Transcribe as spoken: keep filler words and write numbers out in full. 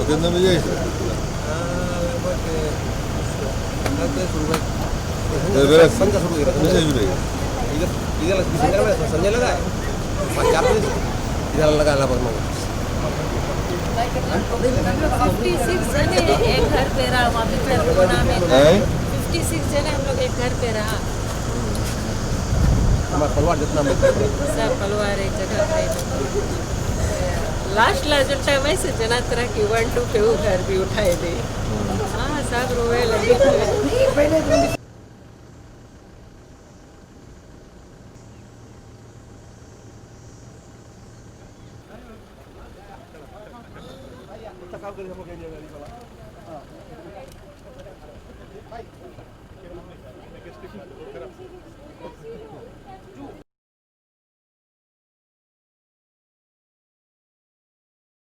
कितने बजे आई? हाँ, लगभग, अ, दस रुपये। दस रुपये। इधर, इधर, इधर लगा है, पाँच चार बजे से। इधर लगा है, लगभग नौ। फिफ्टी सिक्स जने एक घर पे रहा, वहाँ पिक्चर कोना में। हैं? फिफ्टी सिक्स जने हम लोग एक घर पे रहा। हमारा परिवार जितना मिलता है। सब परिवार एक जगह पे। लास्ट ला जो टाइम ऐसे जना तरह की वन टू पे वो घर भी उठाए दे। हाँ, सब रोए लगे।